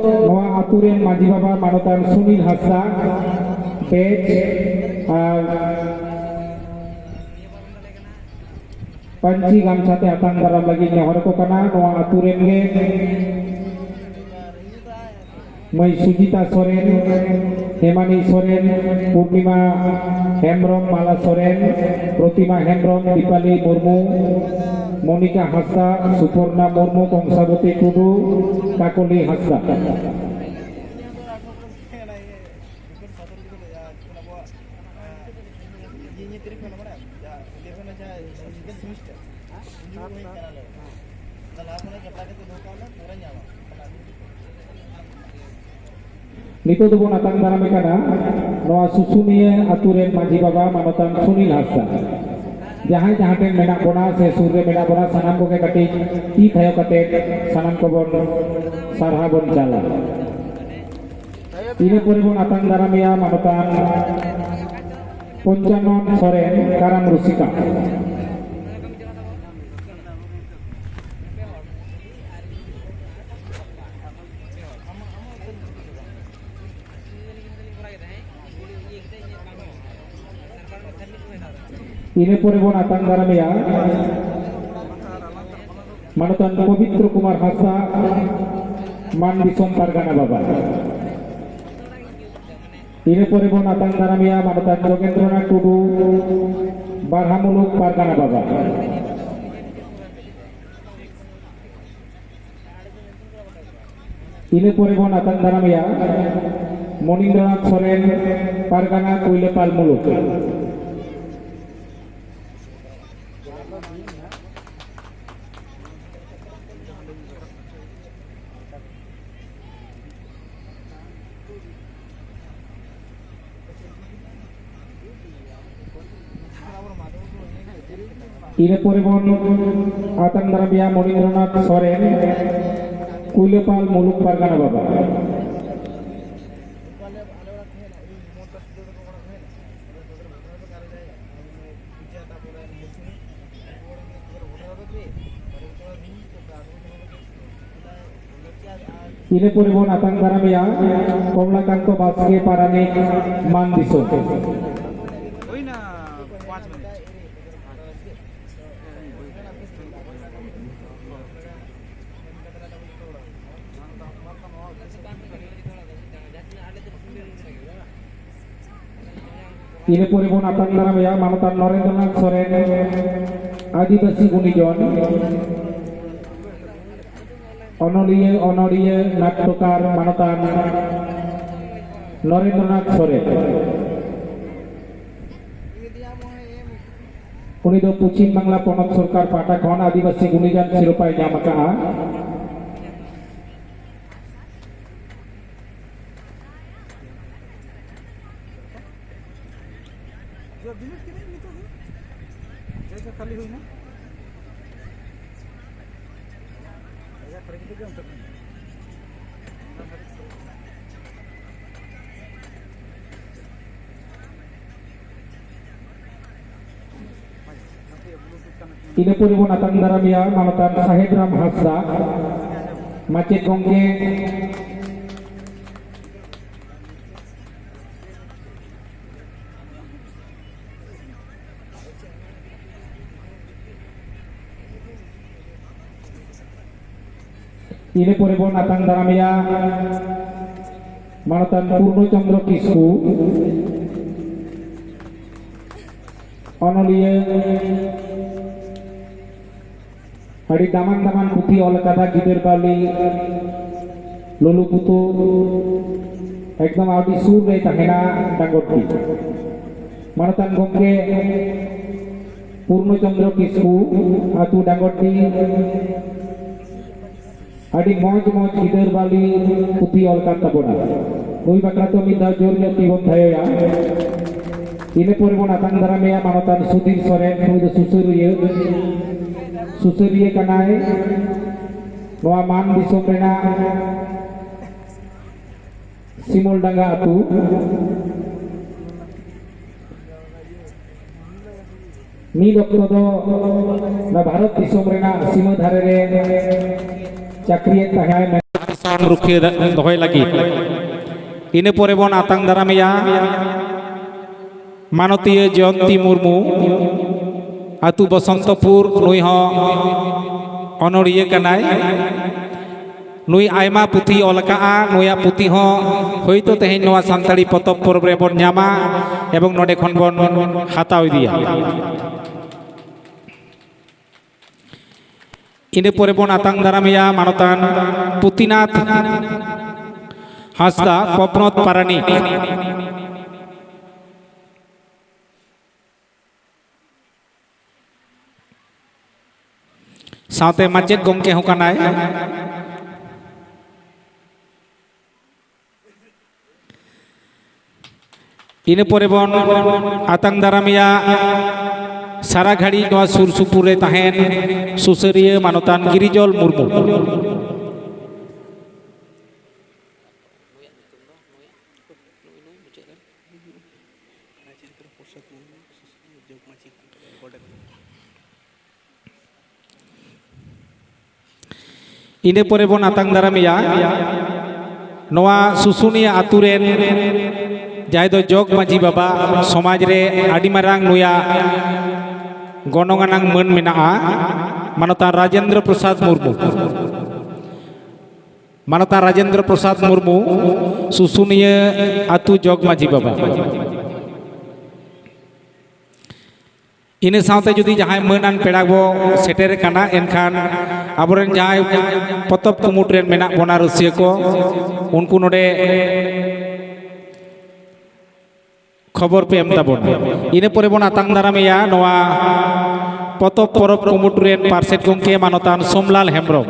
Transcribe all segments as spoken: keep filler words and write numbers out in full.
ᱱᱚᱣᱟ ᱟᱹᱛᱩ ᱨᱮᱱ ᱢᱟᱹᱡᱷᱤ ᱵᱟᱵᱟ ᱢᱟᱱᱚᱛᱟᱱ ᱥᱩᱱᱤᱞ ᱦᱟᱸᱥᱫᱟ ᱵᱮᱡᱽ ᱟᱨ ᱯᱟᱹᱧᱪᱤ ᱜᱟᱢᱪᱷᱟ ᱛᱮ ᱟᱛᱟᱝ ᱫᱟᱨᱟᱢ ᱞᱟᱹᱜᱤᱫ ᱱᱮᱦᱚᱨ ᱠᱚ ᱠᱟᱱᱟ᱾ ᱱᱚᱣᱟ ᱟᱹᱛᱩ ᱨᱮᱱ ᱜᱮ ᱢᱟᱹᱭ ᱥᱩᱡᱤᱛᱟ ᱥᱚᱨᱮᱱ, ᱦᱮᱢᱟᱱᱤ ᱥᱚᱨᱮᱱ, ᱯᱩᱨᱱᱤᱢᱟ ᱦᱮᱢᱵᱨᱚᱢ, ᱢᱟᱞᱟ ᱥᱚᱨᱮᱱ, ᱯᱨᱚᱛᱤᱢᱟ ᱦᱮᱢᱵᱨᱚᱢ, ᱫᱤᱯᱟᱞᱤ ᱢᱩᱨᱢᱩ, ᱢᱚᱱᱤᱠᱟ ᱦᱟᱸᱥᱫᱟ, ᱥᱩᱯᱚᱨᱱᱟ ᱢᱩᱨᱢᱩ, ᱠᱚᱝᱥᱟᱵᱚᱛᱤ ᱴᱩᱰᱩ, ᱠᱟᱠᱚᱞᱤ ᱦᱟᱸᱥᱫᱟ᱾ ᱱᱤᱛᱚᱜ ᱫᱚᱵᱚᱱ ᱟᱛᱟᱝ ᱫᱟᱨᱟᱢᱮ ᱠᱟᱱᱟ ᱱᱚᱣᱟ ᱥᱩᱥᱩᱱᱤᱭᱟᱹ ᱟᱹᱛᱩ ᱨᱮᱱ ᱢᱟᱹᱡᱷᱤ ᱵᱟᱵᱟ ᱢᱟᱱᱚᱛᱟᱱ ᱥᱩᱱᱤᱞ ᱦᱟᱸᱥᱫᱟ᱾ ᱡᱟᱦᱟᱸᱭ ᱡᱟᱦᱟᱸ ᱴᱷᱮᱱ ᱢᱮᱱᱟᱜ ᱵᱚᱱᱟ ᱥᱮ ᱥᱩᱨ ᱨᱮ ᱢᱮᱱᱟᱜ ᱵᱚᱱᱟ, ᱥᱟᱱᱟᱢ ᱠᱚᱜᱮ ᱠᱟᱹᱴᱤᱡ ᱛᱤ ᱛᱷᱟᱭᱚ ᱠᱟᱛᱮ ᱥᱟᱱᱟᱢ ᱠᱚᱵᱚᱱ ᱥᱟᱨᱦᱟᱣ ᱵᱚᱱ ᱪᱟᱞᱟ᱾ ᱤᱱᱟᱹ ᱯᱚᱨᱮ ᱵᱚᱱ ᱟᱛᱟᱝ ᱫᱟᱨᱟᱢᱮᱭᱟ ᱢᱟᱱᱚᱛᱟᱱ ᱯᱚᱧᱪᱟᱱᱚᱱ ᱥᱚᱨᱮᱱ, ᱠᱟᱨᱟᱢ ᱨᱩᱥᱤᱠᱟ᱾ ᱤᱱᱟᱹ ᱯᱚᱨᱮ ᱵᱚᱱ ᱟᱛᱟᱝ ᱫᱟᱨᱟᱢᱮᱭᱟ ᱢᱟᱱᱚᱛᱟᱱ ᱯᱚᱵᱤᱛᱨᱚ ᱠᱩᱢᱟᱨ ᱦᱟᱸᱥᱫᱟ, ᱢᱟᱱ ᱫᱤᱥᱚᱢ ᱯᱟᱨᱜᱟᱱᱟ ᱵᱟᱵᱟ᱾ ᱤᱱᱟᱹ ᱯᱚᱨᱮ ᱵᱚᱱ ᱟᱛᱟᱝ ᱫᱟᱨᱟᱢᱮᱭᱟ ᱢᱟᱱᱚᱛᱟᱱ ᱡᱳᱜᱮᱱᱫᱨᱚᱱᱟᱛᱷ ᱴᱩᱰᱩ, ᱵᱟᱨᱦᱟ ᱢᱩᱞᱩᱠ ᱯᱟᱨᱜᱟᱱᱟ ᱵᱟᱵᱟ᱾ ᱤᱱᱟᱹ ᱯᱚᱨᱮ ᱵᱚᱱ ᱟᱛᱟᱝ ᱫᱟᱨᱟᱢᱮᱭᱟ ᱢᱚᱱᱤᱱᱫᱨᱚᱱᱟᱛᱷ ᱥᱚᱨᱮᱱ, ᱯᱟᱨᱜᱟᱱᱟ ᱠᱩᱭᱞᱟᱹᱯᱟᱞ ᱢᱩᱞᱩᱠ᱾ ᱤᱱᱟᱹ ᱯᱚᱨᱮ ᱵᱚᱱ ᱟᱛᱟᱝ ᱫᱟᱨᱟᱢᱮᱭᱟ ᱢᱚᱱᱤᱱᱫᱨᱚᱱᱟᱛᱷ ᱥᱚᱨᱮᱱ, ᱠᱩᱭᱞᱟᱹᱯᱟᱞ ᱢᱩᱞᱩᱠ ᱯᱟᱨᱜᱟᱱᱟ ᱵᱟᱵᱟ᱾ ᱤᱱᱟᱹ ᱯᱚᱨᱮ ᱵᱚᱱ ᱟᱛᱟᱝ ᱫᱟᱨᱟᱢᱮᱭᱟ ᱠᱚᱢᱞᱟᱠᱟᱱᱛᱚ ᱵᱟᱥᱠᱮ, ᱯᱟᱨᱟᱱᱤᱠ, ᱢᱟᱱ ᱫᱤᱥᱚᱢ᱾ ᱦᱩᱭᱱᱟ ᱯᱟᱸᱪ ᱢᱤᱱᱤᱴ᱾ ᱤᱱᱟᱹ ᱯᱚᱨᱮ ᱵᱚᱱ ᱟᱛᱟᱝ ᱫᱟᱨᱟᱢᱮᱭᱟ ᱢᱟᱱᱚᱛᱟᱱ ᱱᱚᱨᱮᱱᱫᱨᱚᱱᱟᱛᱷ ᱥᱚᱨᱮᱱ, ᱟᱹᱫᱤᱵᱟᱹᱥᱤ ᱜᱩᱱᱤᱡᱚᱱ, ᱚᱱᱚᱞᱤᱭᱟᱹ, ᱚᱱᱚᱲᱦᱤᱭᱟᱹ, ᱱᱟᱴᱴᱚᱠᱟᱨ, ᱢᱟᱱᱚᱛᱟᱱ ᱱᱚᱨᱮᱱᱫᱨᱚᱱᱟᱛᱷ ᱥᱚᱨᱮᱱ᱾ ᱩᱱᱤ ᱫᱚ ᱯᱚᱪᱷᱤᱢ ᱵᱟᱝᱞᱟ ᱯᱚᱱᱚᱛ ᱥᱚᱨᱠᱟᱨ ᱯᱟᱦᱴᱟ ᱠᱷᱚᱱ ᱟᱹᱫᱤᱵᱟᱹᱥᱤ ᱜᱩᱱᱤᱡᱚᱱ ᱥᱤᱨᱳᱯᱟᱭ ᱧᱟᱢ ᱟᱠᱟᱫᱼᱟ᱾ ᱡᱟ ᱰᱤᱞᱤᱴ ᱠᱮᱫᱟᱹᱧ ᱱᱤᱛᱚᱜ ᱜᱮ᱾ ᱡᱟᱭᱜᱟ ᱠᱷᱟᱹᱞᱤ ᱦᱩᱭᱱᱟ᱾ ᱡᱟᱭᱜᱟ ᱠᱷᱟᱹᱞᱤ ᱠᱟᱛᱮ ᱜᱮ ᱚᱱᱛᱮ ᱠᱷᱚᱱ᱾ ᱤᱱᱟᱹ ᱯᱚᱨᱮ ᱵᱚᱱ ᱟᱛᱟᱝ ᱫᱟᱨᱟᱢᱮᱭᱟ ᱢᱟᱱᱚᱛᱟᱱ ᱥᱟᱦᱮᱵ ᱨᱟᱢ ᱦᱟᱸᱥᱫᱟ, ᱢᱟᱪᱮᱫ ᱜᱚᱢᱠᱮ᱾ ᱤᱱᱟᱹ ᱯᱚᱨᱮ ᱵᱚᱱ ᱟᱛᱟᱝ ᱫᱟᱨᱟᱢᱮᱭᱟ ᱢᱟᱱᱚᱛᱟᱱ ᱯᱩᱨᱱᱚ ᱪᱚᱱᱫᱨᱚ ᱠᱤᱥᱠᱩ, ᱚᱱᱚᱞᱤᱭᱟᱹ, ᱟᱹᱰᱤ ᱫᱟᱢᱟᱱ ᱫᱟᱢᱟᱱ ᱯᱩᱛᱷᱤ ᱚᱞ ᱟᱠᱟᱫᱟ, ᱜᱤᱫᱟᱹᱨ ᱵᱟᱹᱣᱞᱤ, ᱞᱩᱞᱩ ᱯᱩᱛᱩ, ᱮᱠᱫᱚᱢ ᱟᱹᱰᱤ ᱥᱩᱨ ᱨᱮ ᱛᱟᱦᱮᱱᱟ ᱰᱟᱝᱜᱚᱨᱰᱤ᱾ ᱢᱟᱱᱚᱛᱟᱱ ᱜᱚᱢᱠᱮ ᱯᱩᱨᱱᱚ ᱪᱚᱱᱫᱨᱚ ᱠᱤᱥᱠᱩ, ᱟᱹᱛᱩ ᱰᱟᱝᱜᱚᱨᱰᱤ, ᱟᱹᱰᱤ ᱢᱚᱡᱽ ᱢᱚᱡᱽ ᱜᱤᱫᱟᱹᱨ ᱵᱟᱹᱣᱞᱤ ᱯᱩᱛᱷᱤ ᱚᱞ ᱠᱟᱱ ᱛᱟᱵᱚᱱᱟ᱾ ᱱᱩᱭ ᱵᱟᱠᱷᱨᱟ ᱛᱮ ᱢᱤᱫ ᱫᱷᱟᱣ ᱡᱳᱨ ᱧᱚᱜ ᱛᱤ ᱵᱚᱱ ᱛᱷᱟᱭᱚᱭᱟ᱾ ᱤᱱᱟᱹ ᱯᱚᱨᱮ ᱵᱚᱱ ᱟᱛᱟᱝ ᱫᱟᱨᱟᱢᱮᱭᱟ ᱢᱟᱱᱚᱛᱟᱱ ᱥᱩᱫᱷᱤᱨ ᱥᱚᱨᱮᱱ, ᱱᱩᱭ ᱫᱚ ᱥᱩᱥᱟᱹᱨᱤᱭᱟᱹ, ᱥᱩᱥᱟᱹᱨᱤᱭᱟᱹ ᱠᱟᱱᱟᱭ ᱱᱚᱣᱟ ᱢᱟᱱ ᱫᱤᱥᱚᱢ ᱨᱮᱱᱟᱜ ᱥᱤᱢᱚᱞᱰᱟᱸᱜᱟ ᱟᱹᱛᱩ᱾ ᱢᱤᱫ ᱚᱠᱛᱚ ᱫᱚ ᱱᱚᱣᱟ ᱵᱷᱟᱨᱚᱛ ᱫᱤᱥᱚᱢ ᱨᱮᱱᱟᱜ ᱥᱤᱢᱟᱹ ᱫᱷᱟᱨᱮ ᱨᱮ ᱪᱟᱹᱠᱨᱤᱭᱮᱫ ᱛᱟᱦᱮᱸᱫ᱾ ᱥᱟᱶ ᱨᱩᱠᱷᱤᱭᱟᱹ ᱫᱚᱦᱚᱭ ᱞᱟᱹᱜᱤᱫ᱾ ᱤᱱᱟᱹ ᱯᱚᱨᱮ ᱵᱚᱱ ᱟᱛᱟᱝ ᱫᱟᱨᱟᱢᱮᱭᱟ ᱢᱟᱱᱚᱛᱤᱭᱟᱹ ᱡᱚᱭᱚᱱᱛᱤ ᱢᱩᱨᱢᱩ, ᱟᱹᱛᱩ ᱵᱚᱥᱚᱱᱛᱚᱯᱩᱨ᱾ ᱱᱩᱭ ᱦᱚᱸ ᱚᱱᱚᱲᱤᱭᱟᱹ ᱠᱟᱱᱟᱭ᱾ ᱱᱩᱭ ᱟᱭᱢᱟ ᱯᱩᱛᱷᱤ ᱚᱞ ᱟᱠᱟᱫᱼᱟ᱾ ᱱᱩᱭᱟᱜ ᱯᱩᱛᱷᱤ ᱦᱚᱸ ᱦᱳᱭᱛᱳ ᱛᱮᱦᱮᱧ ᱱᱚᱣᱟ ᱥᱟᱱᱛᱟᱲᱤ ᱯᱚᱛᱚᱵ ᱯᱚᱨᱚᱵᱽ ᱨᱮᱵᱚᱱ ᱧᱟᱢᱟ ᱮᱵᱚᱝ ᱱᱚᱰᱮ ᱠᱷᱚᱱ ᱵᱚᱱ ᱦᱟᱛᱟᱣ ᱤᱫᱤᱭᱟ᱾ ᱤᱱᱟᱹ ᱯᱚᱨᱮ ᱵᱚᱱ ᱟᱛᱟᱝ ᱫᱟᱨᱟᱢᱮᱭᱟ ᱢᱟᱱᱚᱛᱟᱱ ᱯᱩᱛᱤᱱᱟᱛᱷ ᱦᱟᱸᱥᱫᱟ, ᱯᱚᱯᱱᱚᱛ ᱯᱟᱨᱟᱱᱤᱠ᱾ ᱥᱟᱶᱛᱮ ᱢᱟᱪᱮᱫ ᱜᱚᱢᱠᱮ ᱦᱚᱸ ᱠᱟᱱᱟᱭ᱾ ᱤᱱᱟᱹ ᱯᱚᱨᱮ ᱵᱚᱱ ᱟᱛᱟᱝ ᱫᱟᱨᱟᱢᱮᱭᱟ ᱥᱟᱨᱟ ᱜᱷᱟᱹᱲᱤᱡ ᱱᱚᱣᱟ ᱥᱩᱨ ᱥᱩᱯᱩᱨ ᱨᱮ ᱛᱟᱦᱮᱱ ᱥᱩᱥᱟᱹᱨᱤᱭᱟᱹ ᱢᱟᱱᱚᱛᱟᱱ ᱜᱤᱨᱤᱡᱚᱞ ᱢᱩᱨᱢᱩ᱾ ᱤᱱᱟᱹ ᱯᱚᱨᱮ ᱵᱚᱱ ᱟᱛᱟᱝ ᱫᱟᱨᱟᱢᱮᱭᱟ ᱱᱚᱣᱟ ᱥᱩᱥᱩᱱᱤᱭᱟᱹ ᱟᱹᱛᱩ ᱨᱮᱱ ᱡᱟᱦᱟᱸᱭ ᱫᱚ ᱡᱚᱜᱽ ᱢᱟᱹᱡᱷᱤ ᱵᱟᱵᱟ, ᱥᱚᱢᱟᱡᱽ ᱨᱮ ᱟᱹᱰᱤ ᱢᱟᱨᱟᱝ ᱱᱩᱭᱟᱜ ᱜᱚᱱᱚᱝ ᱟᱱᱟᱝ ᱢᱟᱹᱱ ᱢᱮᱱᱟᱜᱼᱟ, ᱢᱟᱱᱚᱛᱟᱱ ᱨᱟᱡᱮᱱᱫᱨᱚ ᱯᱨᱚᱥᱟᱫᱽ ᱢᱩᱨᱢᱩ᱾ ᱢᱟᱱᱚᱛᱟᱱ ᱨᱟᱡᱮᱱᱫᱨᱚ ᱯᱨᱚᱥᱟᱫᱽ ᱢᱩᱨᱢᱩ, ᱥᱩᱥᱩᱱᱤᱭᱟᱹ ᱟᱹᱛᱩ ᱡᱚᱜᱽ ᱢᱟᱹᱡᱷᱤ ᱵᱟᱵᱟ᱾ ᱤᱱᱟᱹ ᱥᱟᱶᱛᱮ ᱡᱩᱫᱤ ᱡᱟᱦᱟᱸᱭ ᱢᱟᱹᱱᱟᱱ ᱯᱮᱲᱟ ᱵᱚ ᱥᱮᱴᱮᱨ ᱟᱠᱟᱱᱟ, ᱮᱱᱠᱷᱟᱱ ᱟᱵᱚᱨᱮᱱ ᱡᱟᱦᱟᱸᱭ ᱯᱚᱛᱚᱵ ᱠᱩᱢᱩᱴ ᱨᱮᱱ ᱢᱮᱱᱟᱜ ᱵᱚᱱᱟ ᱨᱟᱹᱥᱤᱭᱟᱹ ᱠᱚ, ᱩᱱᱠᱩ ᱱᱚᱰᱮ ᱠᱷᱚᱵᱚᱨ ᱯᱮ ᱮᱢ ᱛᱟᱵᱚᱱᱟ᱾ ᱤᱱᱟᱹ ᱯᱚᱨᱮ ᱵᱚᱱ ᱟᱛᱟᱝ ᱫᱟᱨᱟᱢᱮᱭᱟ ᱱᱚᱣᱟ ᱯᱚᱛᱚᱵ ᱯᱚᱨᱚᱵᱽ ᱠᱩᱢᱩᱴ ᱨᱮᱱ ᱯᱟᱨᱥᱮᱛ ᱜᱚᱢᱠᱮ ᱢᱟᱱᱚᱛᱟᱱ ᱥᱳᱢᱞᱟᱞ ᱦᱮᱢᱵᱨᱚᱢ᱾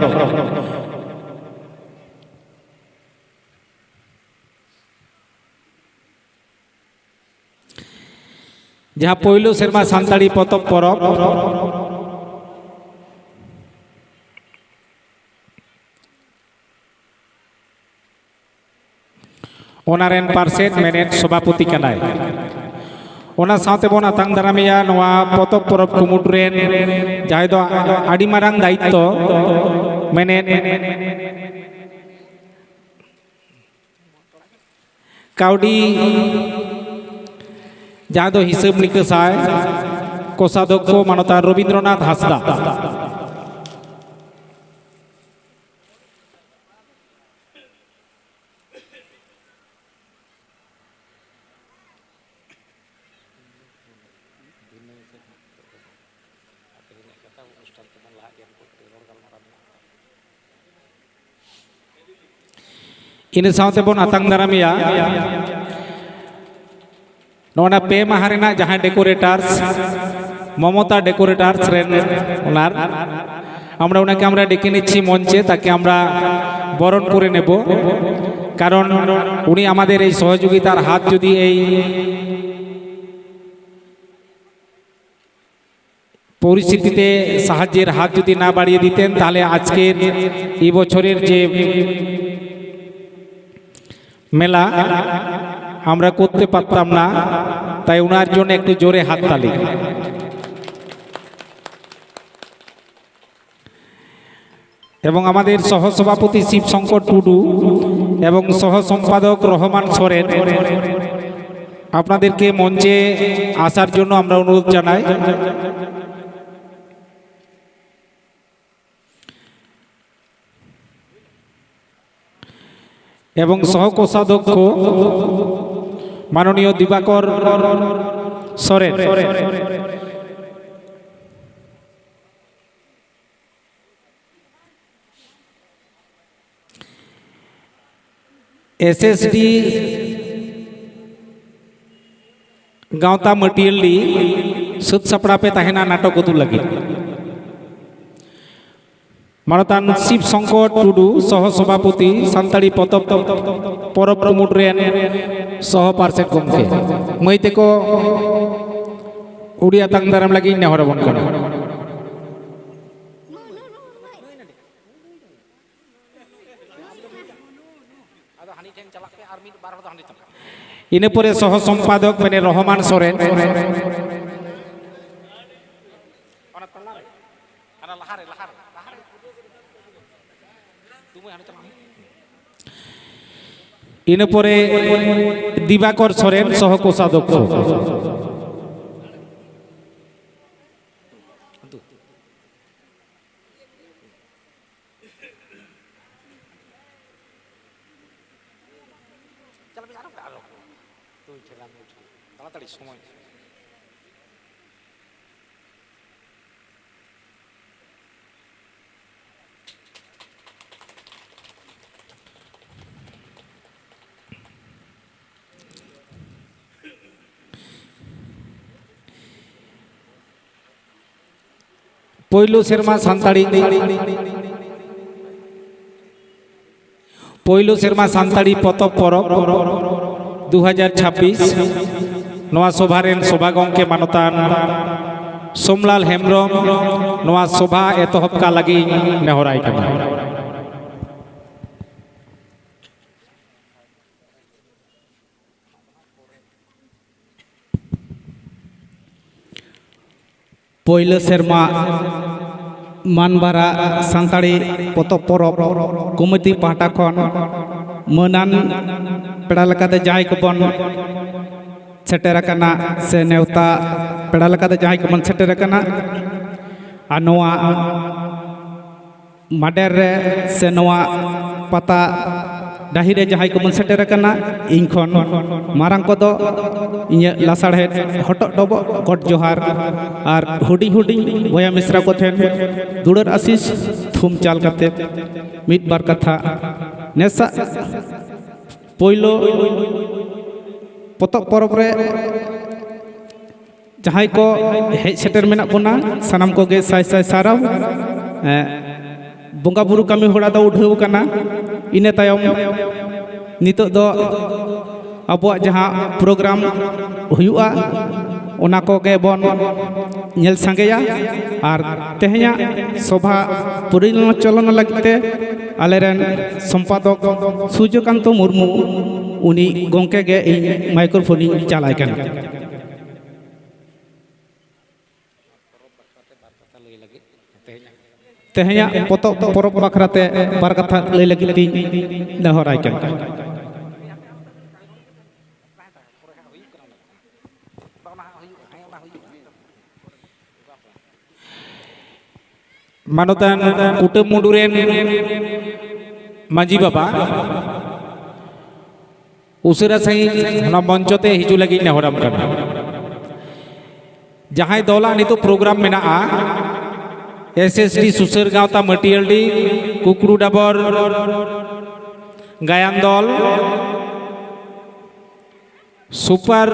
ᱡᱟᱦᱟᱸ ᱯᱳᱭᱞᱳ ᱥᱮᱨᱢᱟ ᱥᱟᱱᱛᱟᱲᱤ ᱯᱚᱛᱚᱵ ᱯᱚᱨᱚᱵᱽ, ᱚᱱᱟ ᱨᱮᱱ ᱯᱟᱨᱥᱮᱛ ᱢᱮᱱᱮᱫ ᱥᱚᱵᱷᱟᱯᱚᱛᱤ ᱠᱟᱱᱟᱭ᱾ ᱚᱱᱟ ᱥᱟᱶᱛᱮ ᱵᱚᱱ ᱟᱛᱟᱝ ᱫᱟᱨᱟᱢᱮᱭᱟ ᱱᱚᱣᱟ ᱯᱚᱛᱚᱵ ᱯᱚᱨᱚᱵᱽ ᱠᱩᱢᱩᱴ ᱨᱮᱱ ᱡᱟᱦᱟᱸᱭ ᱫᱚ ᱟᱹᱰᱤ ᱢᱟᱨᱟᱝ ᱫᱟᱭᱤᱛᱛᱚ ᱢᱮᱱᱮᱫ ᱠᱟᱹᱣᱰᱤ ᱡᱟᱦᱟᱸ ᱫᱚ ᱦᱤᱥᱟᱹᱵ ᱱᱤᱠᱟᱹᱥᱟᱭ ᱠᱳᱥᱟᱫᱷᱚᱠᱠᱷᱚ ᱢᱟᱱᱚᱛᱟᱱ ᱨᱚᱵᱤᱱᱫᱨᱚᱱᱟᱛᱷ ᱦᱟᱸᱥᱫᱟ᱾ ᱤᱱᱟᱹ ᱥᱟᱶᱛᱮ ᱵᱚᱱ ᱟᱛᱟᱝ ᱫᱟᱨᱟᱢᱮᱭᱟ ᱱᱚᱜᱼᱚ ᱱᱟ ᱯᱮ ᱢᱟᱦᱟ ᱨᱮᱱᱟᱜ ᱡᱟᱦᱟᱸᱭ decorators, মমতা ডেকোরেটার্স রেন ওনার, আমরা ওনাকে আমরা ডেকে নিচ্ছি মঞ্চে, তাকে আমরা বরণ করে নেব। কারণ উনি আমাদের এই সহযোগিতার হাত যদি এই পরিস্থিতিতে সাহায্যের হাত যদি না বাড়িয়ে দিতেন, তাহলে আজকের এই বছরের যে মেলা আমরা করতে পারতাম না। তাই ওনার জন্য একটু জোরে হাততালি। এবং আমাদের সহসভাপতি শিবশঙ্কর টুডু এবং সহ সম্পাদক রহমান সোরেন, আপনাদেরকে মঞ্চে আসার জন্য আমরা অনুরোধ জানাই। এবং সহ কোষাধ্যক্ষ মাননীয় দিবাকর সোরেন। এসএসডি ᱜᱟᱶᱛᱟ ᱢᱟᱹᱴᱤᱭᱟᱹᱲᱤ ᱥᱟᱹᱛ ᱥᱟᱯᱲᱟᱣ ᱯᱮ ᱛᱟᱦᱮᱱᱟ ᱱᱟᱴᱚᱠ ᱩᱫᱩᱜ ᱞᱟᱹᱜᱤᱫ᱾ ᱢᱟᱱᱚᱛᱟᱱ ᱥᱤᱵ ᱥᱚᱝᱠᱚᱨ ᱴᱩᱰᱩ, ᱥᱚᱦᱚ ᱥᱚᱵᱷᱟᱯᱚᱛᱤ, ᱥᱟᱱᱛᱟᱲᱤ ᱯᱚᱛᱚᱵ ᱯᱚᱨᱚᱵᱽ ᱠᱩᱢᱩᱴ ᱨᱮᱱ ᱥᱚᱦᱚ ᱯᱟᱨᱥᱮᱛ ᱜᱚᱢᱠᱮ, ᱢᱟᱹᱭ ᱛᱮᱠᱚ ᱩᱰᱤ ᱟᱛᱟᱝ ᱫᱟᱨᱟᱢ ᱞᱟᱹᱜᱤᱫ ᱤᱧ ᱱᱮᱦᱚᱨ ᱟᱵᱚᱱ ᱠᱟᱱᱟ᱾ ᱤᱱᱟᱹ ᱯᱚᱨᱮ ᱥᱚᱦᱚ ᱥᱚᱢᱯᱟᱫᱚᱠ ᱢᱮᱱᱮ ᱨᱚᱦᱚᱢᱟᱱ ᱥᱚᱨᱮᱱ᱾ ᱚᱱᱟ ᱛᱟᱞᱟᱨᱮ, ᱦᱟᱱᱟ ᱞᱟᱦᱟᱨᱮ, ᱞᱟᱦᱟᱨᱮ, ᱞᱟᱦᱟᱨᱮ᱾ ᱤᱱᱟᱹ ᱯᱚᱨᱮ ᱫᱤᱵᱟᱠᱚᱨ ᱥᱚᱨᱮᱱ, ᱥᱚᱦᱚ ᱠᱳᱥᱟᱫᱷᱚᱠᱠᱷᱚ᱾ ᱛᱟᱲᱟᱛᱟᱲᱤ ᱥᱚᱢᱚᱭ᱾ ᱯᱳᱭᱞᱳ ᱥᱮᱨᱢᱟ ᱥᱟᱱᱛᱟᱲᱤ, ᱯᱳᱭᱞᱳ ᱥᱮᱨᱢᱟ ᱥᱟᱱᱛᱟᱲᱤ ᱯᱚᱛᱚᱵ ᱯᱚᱨᱚᱵᱽ ᱫᱩ ᱦᱟᱡᱟᱨ ᱪᱷᱟᱵᱵᱤᱥ, ᱱᱚᱣᱟ ᱥᱚᱵᱷᱟ ᱨᱮᱱ ᱥᱚᱵᱷᱟ ᱜᱚᱢᱠᱮ ᱢᱟᱱᱚᱛᱟᱱ ᱥᱳᱢᱞᱟᱞ ᱦᱮᱢᱵᱨᱚᱢ ᱱᱚᱣᱟ ᱥᱚᱵᱷᱟ ᱮᱛᱚᱦᱚᱵ ᱠᱟᱜ ᱞᱟᱹᱜᱤᱫ ᱤᱧ ᱱᱮᱦᱚᱨᱟᱭ ᱠᱟᱱᱟ᱾ ᱯᱳᱭᱞᱳ ᱥᱮᱨᱢᱟ ᱢᱟᱱᱵᱟᱨᱟ ᱥᱟᱱᱛᱟᱲᱤ ᱯᱚᱛᱚᱵ ᱯᱚᱨᱚᱵᱽ ᱠᱚᱢᱤᱴᱤ ᱯᱟᱦᱴᱟ ᱠᱷᱚᱱ ᱢᱟᱹᱱᱟᱱ ᱯᱮᱲᱟ ᱞᱮᱠᱟᱛᱮ ᱡᱟᱦᱟᱸᱭ ᱠᱚᱵᱚᱱ ᱥᱮᱴᱮᱨ ᱟᱠᱟᱱᱟ, ᱥᱮ ᱱᱮᱣᱛᱟ ᱯᱮᱲᱟ ᱞᱮᱠᱟᱛᱮ ᱡᱟᱦᱟᱸᱭ ᱠᱚᱵᱚᱱ ᱥᱮᱴᱮᱨ ᱟᱠᱟᱱᱟ, ᱟᱨ ᱱᱚᱣᱟ ᱢᱟᱰᱮᱨ ᱨᱮ ᱥᱮ ᱱᱚᱣᱟ ᱯᱟᱛᱟ ᱰᱟᱹᱦᱤ ᱨᱮ ᱡᱟᱦᱟᱸᱭ ᱠᱚᱵᱚᱱ ᱥᱮᱴᱮᱨ ᱟᱠᱟᱱᱟ, ᱤᱧ ᱠᱷᱚᱱ ᱢᱟᱨᱟᱝ ᱠᱚᱫᱚ ᱤᱧᱟᱹᱜ ᱞᱟᱥᱟᱲᱦᱮᱫ ᱦᱚᱴᱚᱜ ᱰᱚᱵᱚᱜ ᱜᱚᱰ ᱡᱚᱦᱟᱨ, ᱟᱨ ᱦᱩᱰᱤᱧ ᱦᱩᱰᱤᱧ ᱵᱚᱭᱦᱟ ᱢᱤᱥᱨᱟ ᱠᱚ ᱴᱷᱮᱱ ᱫᱩᱞᱟᱹᱲ ᱟᱥᱤᱥ ᱛᱷᱩᱢ ᱪᱟᱞ ᱠᱟᱛᱮ ᱢᱤᱫ ᱵᱟᱨ ᱠᱟᱛᱷᱟ ᱱᱮᱥᱟᱜ ᱯᱳᱭᱞᱳ ᱯᱚᱛᱚᱵ ᱯᱚᱨᱚᱵᱽ ᱨᱮ ᱡᱟᱦᱟᱸᱭ ᱠᱚ ᱦᱮᱡ ᱥᱮᱴᱮᱨ ᱢᱮᱱᱟᱜ ᱵᱚᱱᱟ, ᱥᱟᱱᱟᱢ ᱠᱚᱜᱮ ᱥᱟᱭ ᱥᱟᱭ ᱥᱟᱨᱦᱟᱣ᱾ ᱮᱸ, ᱵᱚᱸᱜᱟ ᱵᱩᱨᱩ ᱠᱟᱹᱢᱤ ᱦᱚᱨᱟ ᱫᱚ ᱩᱰᱷᱟᱹᱣ ᱟᱠᱟᱱᱟ᱾ ᱤᱱᱟᱹ ᱛᱟᱭᱚᱢ ᱱᱤᱛᱚᱜ ᱫᱚ ᱟᱵᱚᱣᱟᱜ ᱡᱟᱦᱟᱸ ᱯᱨᱳᱜᱨᱟᱢ ᱦᱩᱭᱩᱜᱼᱟ, ᱚᱱᱟ ᱠᱚᱜᱮ ᱵᱚᱱ ᱧᱮᱞ ᱥᱟᱸᱜᱮᱭᱟ᱾ ᱟᱨ ᱛᱮᱦᱮᱧᱟᱜ ᱥᱚᱵᱷᱟ ᱯᱚᱨᱤᱪᱟᱞᱚᱱᱟ ᱞᱟᱹᱜᱤᱫ ᱛᱮ ᱟᱞᱮᱨᱮᱱ ᱥᱚᱢᱯᱟᱫᱚᱠ ᱥᱩᱨᱡᱚᱠᱟᱱᱛᱚ ᱢᱩᱨᱢᱩ, ᱩᱱᱤ ᱜᱚᱢᱠᱮ ᱜᱮ ᱤᱧ ᱢᱟᱭᱠᱨᱳᱯᱷᱳᱱ ᱤᱧ ᱪᱟᱞᱟᱭ ᱠᱟᱱᱟ᱾ ᱛᱮᱦᱮᱧᱟᱜ ᱯᱚᱛᱚᱵ ᱯᱚᱨᱚᱵᱽ ᱵᱟᱠᱷᱨᱟ ᱛᱮ ᱵᱟᱨ ᱠᱟᱛᱷᱟ ᱞᱟᱹᱭ ᱞᱟᱹᱜᱤᱫ ᱤᱧ ᱱᱮᱦᱚᱨᱟᱭ ᱠᱟᱱᱟ᱾ ᱢᱟᱱᱚᱛᱟᱱ ᱠᱩᱴᱟᱹᱢ ᱢᱩᱰᱩ ᱨᱮᱱ ᱢᱟᱹᱡᱷᱤ ᱵᱟᱵᱟ, ᱩᱥᱟᱹᱨᱟ ᱥᱟᱺᱦᱤᱡ ᱚᱱᱟ ᱢᱚᱧᱪᱚ ᱛᱮ ᱦᱤᱡᱩᱜ ᱞᱟᱹᱜᱤᱫ ᱱᱮᱦᱚᱨᱟᱢ ᱠᱟᱱᱟ᱾ ᱡᱟᱦᱟᱸᱭ ᱫᱚᱞᱟᱜ ᱱᱤᱛᱚᱜ ᱯᱨᱳᱜᱨᱟᱢ ᱢᱮᱱᱟᱜᱼᱟ, ᱮᱥ ᱮᱥ ᱰᱤ ᱥᱩᱥᱟᱹᱨ ᱜᱟᱶᱛᱟ ᱢᱟᱹᱴᱤᱭᱟᱹᱲᱰᱤ, ᱠᱩᱠᱲᱩ ᱰᱟᱵᱚᱨ ᱜᱟᱭᱟᱱ ᱫᱚᱞ, super